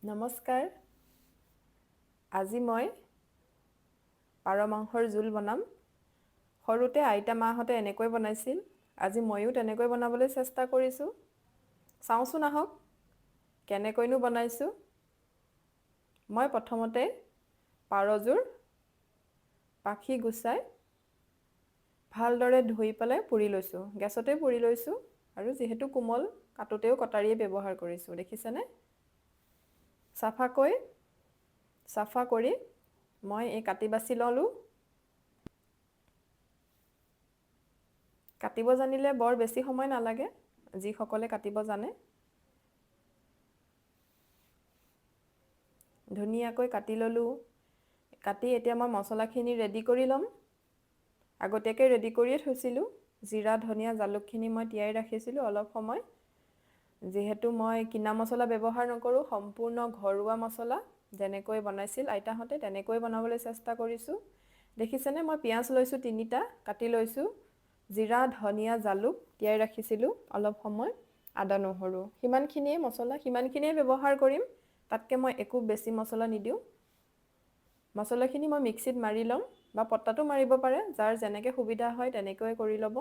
নমস্কাৰ। আজি মই পাৰ মাংসৰ জোল বনাম। সৰুতে আইতা মাহঁতে এনেকৈ বনাইছিল, আজি ময়ো তেনেকৈ বনাবলৈ চেষ্টা কৰিছোঁ। চাওঁচোন আহক কেনেকৈনো বনাইছোঁ। মই প্ৰথমতে পাৰযোৰ পাখি গুচাই ভালদৰে ধুই পেলাই পুৰি লৈছোঁ, গেছতে পুৰি লৈছোঁ। আৰু যিহেতু কোমল, কাটোতেও কটাৰীয়ে ব্যৱহাৰ কৰিছোঁ, দেখিছেনে? চাফাকৈ চাফা কৰি মই এই কাটি বাছি ল'লোঁ। কাটিব জানিলে বৰ বেছি সময় নালাগে, যিসকলে কাটিব জানে। ধুনীয়াকৈ কাটি ল'লোঁ। কাটি এতিয়া মই মছলাখিনি ৰেডি কৰি ল'ম। আগতীয়াকৈ ৰেডি কৰিয়ে থৈছিলোঁ। জিৰা, ধনিয়া, জালুকখিনি মই তিয়াই ৰাখিছিলোঁ অলপ সময়। যিহেতু মই কিনা মছলা ব্যৱহাৰ নকৰোঁ, সম্পূৰ্ণ ঘৰুৱা মছলা, যেনেকৈ বনাইছিল আইতাহঁতে তেনেকৈ বনাবলৈ চেষ্টা কৰিছোঁ। দেখিছেনে, মই পিঁয়াজ লৈছোঁ 3টা, কাটি লৈছোঁ। জিৰা, ধনিয়া, জালুক তিয়াই ৰাখিছিলোঁ অলপ সময়, আদা, নহৰু, সিমানখিনিয়ে মছলা, সিমানখিনিয়ে ব্যৱহাৰ কৰিম। তাতকৈ মই একো বেছি মছলা নিদিওঁ। মছলাখিনি মই মিক্সিত মাৰি ল'ম বা পটাটো মাৰিব পাৰে, যাৰ যেনেকৈ সুবিধা হয় তেনেকৈ কৰি ল'ব।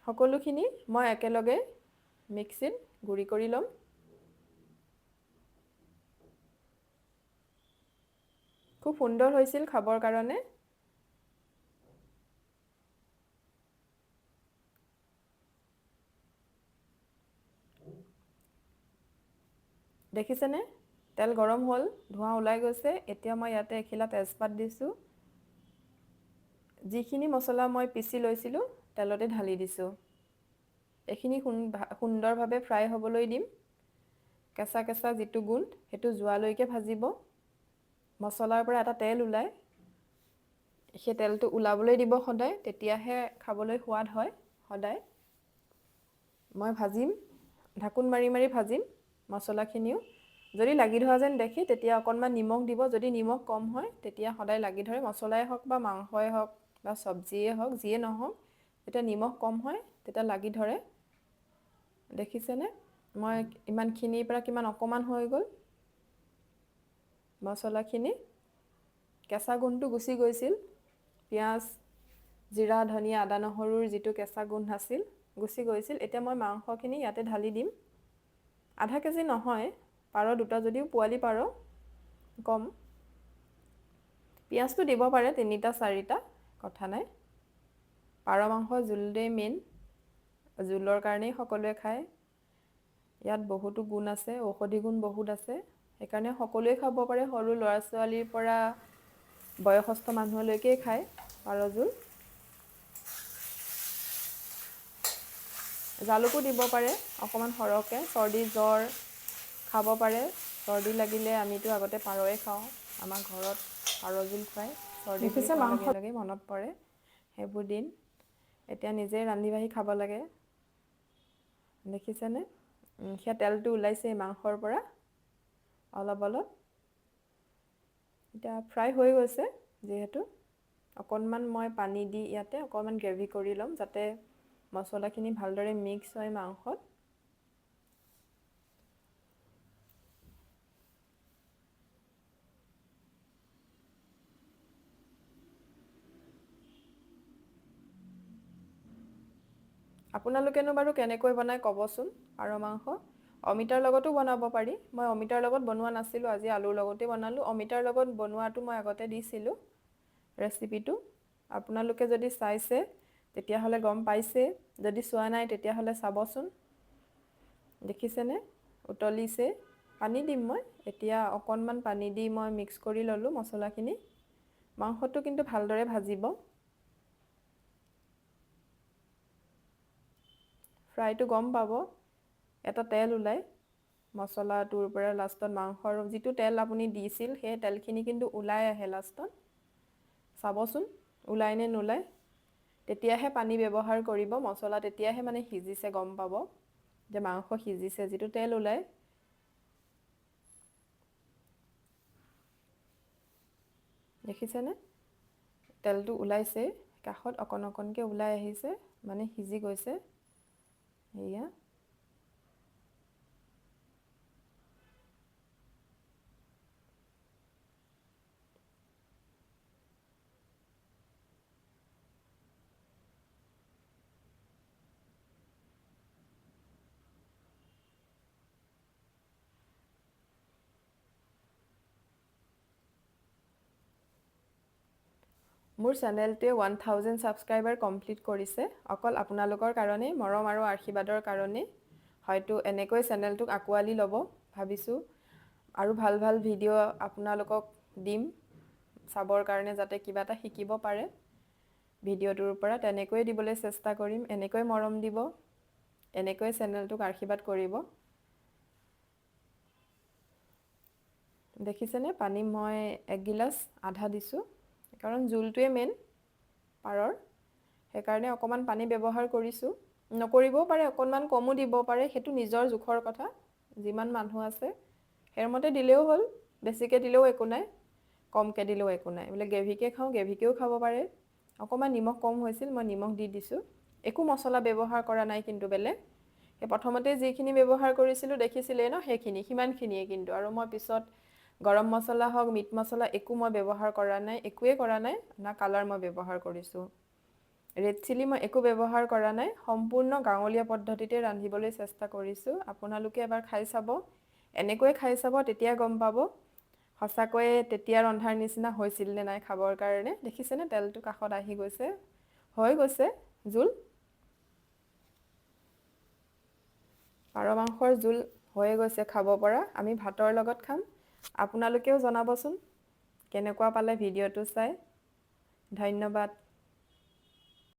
সকলোখিনি মই একেলগে মিক্সিত গুড়ি কৰি ল'ম। খুব সুন্দৰ হৈছিল খাবৰ কাৰণে। দেখিছেনে, তেল গৰম হ'ল, ধোঁৱা ওলাই গৈছে। এতিয়া মই ইয়াতে এখিলা তেজপাত দিছোঁ। যিখিনি মছলা মই পিচি লৈছিলোঁ তেলতে ঢালি দিছোঁ। এইখিনি সুন্দৰভাৱে ফ্ৰাই হ'বলৈ দিম। কেঁচা কেঁচা যিটো গোন্ধ সেইটো যোৱালৈকে ভাজিব। মছলাৰ পৰা এটা তেল ওলায়, সেই তেলটো ওলাবলৈ দিব সদায়, তেতিয়াহে খাবলৈ সোৱাদ হয়। সদায় মই ভাজিম, ঢাকোন মাৰি মাৰি ভাজিম মছলাখিনিও। যদি লাগি ধৰা যেন দেখি তেতিয়া অকণমান নিমখ দিব। যদি নিমখ কম হয় তেতিয়া সদায় লাগি ধৰে, মছলাই হওক বা মাংসই হওক বা চব্জিয়ে হওক, যিয়ে নহওক, যেতিয়া নিমখ কম হয় তেতিয়া লাগি ধৰে। দেখিছেনে, মই ইমানখিনিৰ পৰা কিমান অকণমান হৈ গ'ল। মছলাখিনি কেঁচা গোন্ধটো গুচি গৈছিল। পিঁয়াজ, জিৰা, ধনিয়া, আদা, নহৰুৰ যিটো কেঁচা গোন্ধ আছিল গুচি গৈছিল। এতিয়া মই মাংসখিনি ইয়াতে ঢালি দিম। আধা কেজি নহয়, পাৰ দুটা যদিও পোৱালি পাৰ কম। পিঁয়াজটো দিব পাৰে 3টা 4টা, কথা নাই। পাৰ মাংস জোলেই মেইন, জোলৰ কাৰণেই সকলোৱে খায়। ইয়াত বহুতো গুণ আছে, ঔষধি গুণ বহুত আছে, সেইকাৰণে সকলোৱে খাব পাৰে। সৰু ল'ৰা ছোৱালীৰ পৰা বয়সস্থ মানুহলৈকে খায় পাৰ জোল। জালুকো দিব পাৰে অকণমান সৰহকৈ, চৰ্দি জ্বৰ খাব পাৰে। চৰ্দি লাগিলে আমিতো আগতে পাৰয়ে খাওঁ, আমাৰ ঘৰত পাৰ জোল খুৱায়। চৰ্দি বুলি দেখিছে কোৱাৰ মাংস লগে লগে মনত পৰে সেইবোৰ দিন। এতিয়া নিজে ৰান্ধি বাঢ়ি খাব লাগে। দেখিছেনে, সেয়া তেলটো ওলাইছে মাংসৰ পৰা অলপ অলপ। এতিয়া ফ্ৰাই হৈ গৈছে যিহেতু, অকণমান মই পানী দি ইয়াতে অকণমান গ্ৰেভি কৰি ল'ম, যাতে মছলাখিনি ভালদৰে মিক্স হয় মাংসত। আপোনালোকেনো বাৰু কেনেকৈ বনায় ক'বচোন পাৰ মাংস। অমিতাৰ লগতো বনাব পাৰি, মই অমিতাৰ লগত বনোৱা নাছিলোঁ, আজি আলুৰ লগতে বনালোঁ। অমিতাৰ লগত বনোৱাটো মই আগতে দিছিলোঁ ৰেচিপিটো, আপোনালোকে যদি চাইছে তেতিয়াহ'লে গম পাইছে, যদি চোৱা নাই তেতিয়াহ'লে চাবচোন। দেখিছেনে উতলিছে। পানী দিম মই এতিয়া, অকণমান পানী দি মই মিক্স কৰি ল'লোঁ মছলাখিনি। মাংসটো কিন্তু ভালদৰে ভাজিব। ফ্ৰাইটো গম পাব, এটা তেল ওলায় মছলাটোৰ পৰা। লাষ্টত মাংসৰ যিটো তেল আপুনি দিছিল সেই তেলখিনি কিন্তু ওলাই আহে লাষ্টত। চাবচোন ওলাই নে নোলায়, তেতিয়াহে পানী ব্যৱহাৰ কৰিব। মছলা তেতিয়াহে সিজিছে গম পাব যে মাংস সিজিছে, যিটো তেল ওলায়। দেখিছেনে তেলটো ওলাইছে, কাষত অকণ অকণকৈ ওলাই আহিছে, মানে সিজি গৈছে। এয়া মোৰ চেনেলটোৱে 1000 ছাবস্ক্ৰাইবাৰ কমপ্লিট কৰিছে অকল আপোনালোকৰ কাৰণেই, মৰম আৰু আশীৰ্বাদৰ কাৰণেই। হয়তো এনেকৈ চেনেলটোক আঁকোৱালি ল'ব ভাবিছোঁ আৰু ভাল ভাল ভিডিঅ' আপোনালোকক দিম চাবৰ কাৰণে, যাতে কিবা এটা শিকিব পাৰে ভিডিঅ'টোৰ পৰা। তেনেকৈয়ে দিবলৈ চেষ্টা কৰিম। এনেকৈ মৰম দিব, এনেকৈ চেনেলটোক আশীৰ্বাদ কৰিব। দেখিছেনে, পানী মই এগিলাচ আধা দিছোঁ, কাৰণ জোলটোৱে মেইন পাৰৰ, সেইকাৰণে অকণমান পানী ব্যৱহাৰ কৰিছোঁ। নকৰিবও পাৰে, অকণমান কমো দিব পাৰে, সেইটো নিজৰ জোখৰ কথা। যিমান মানুহ আছে সেইমতে দিলেও হ'ল, বেছিকৈ দিলেও একো নাই, কমকৈ দিলেও একো নাই। বোলে গ্ৰেভিকে খাওঁ, গ্ৰেভিকেও খাব পাৰে। অকণমান নিমখ কম হৈছিল, মই নিমখ দি দিছোঁ। একো মছলা ব্যৱহাৰ কৰা নাই কিন্তু বেলেগ। সেই প্ৰথমতে যিখিনি ব্যৱহাৰ কৰিছিলোঁ দেখিছিলেই ন, সেইখিনি সিমানখিনিয়ে কিন্তু। আৰু মই পিছত গৰম মছলা হওক, মিট মছলা একো মই ব্যৱহাৰ কৰা নাই, একোৱেই কৰা নাই। না কালাৰ মই ব্যৱহাৰ কৰিছোঁ, ৰেড চিলি মই একো ব্যৱহাৰ কৰা নাই। সম্পূৰ্ণ গাঁৱলীয়া পদ্ধতিতে ৰান্ধিবলৈ চেষ্টা কৰিছোঁ। আপোনালোকে এবাৰ খাই চাব, এনেকৈ খাই চাব, তেতিয়া গম পাব সঁচাকৈয়ে তেতিয়া ৰন্ধাৰ নিচিনা হৈছিল নে নাই খাবৰ কাৰণে। দেখিছেনে, তেলটো কাষত আহি গৈছে, হৈ গৈছে জোল। পাৰ মাংসৰ জোল হৈয়ে গৈছে খাব পৰা। আমি ভাতৰ লগত খাম। আপোনালোকেও জনাবচোন কেনেকুৱা পালে ভিডিঅ'টো চাই। ধন্যবাদ।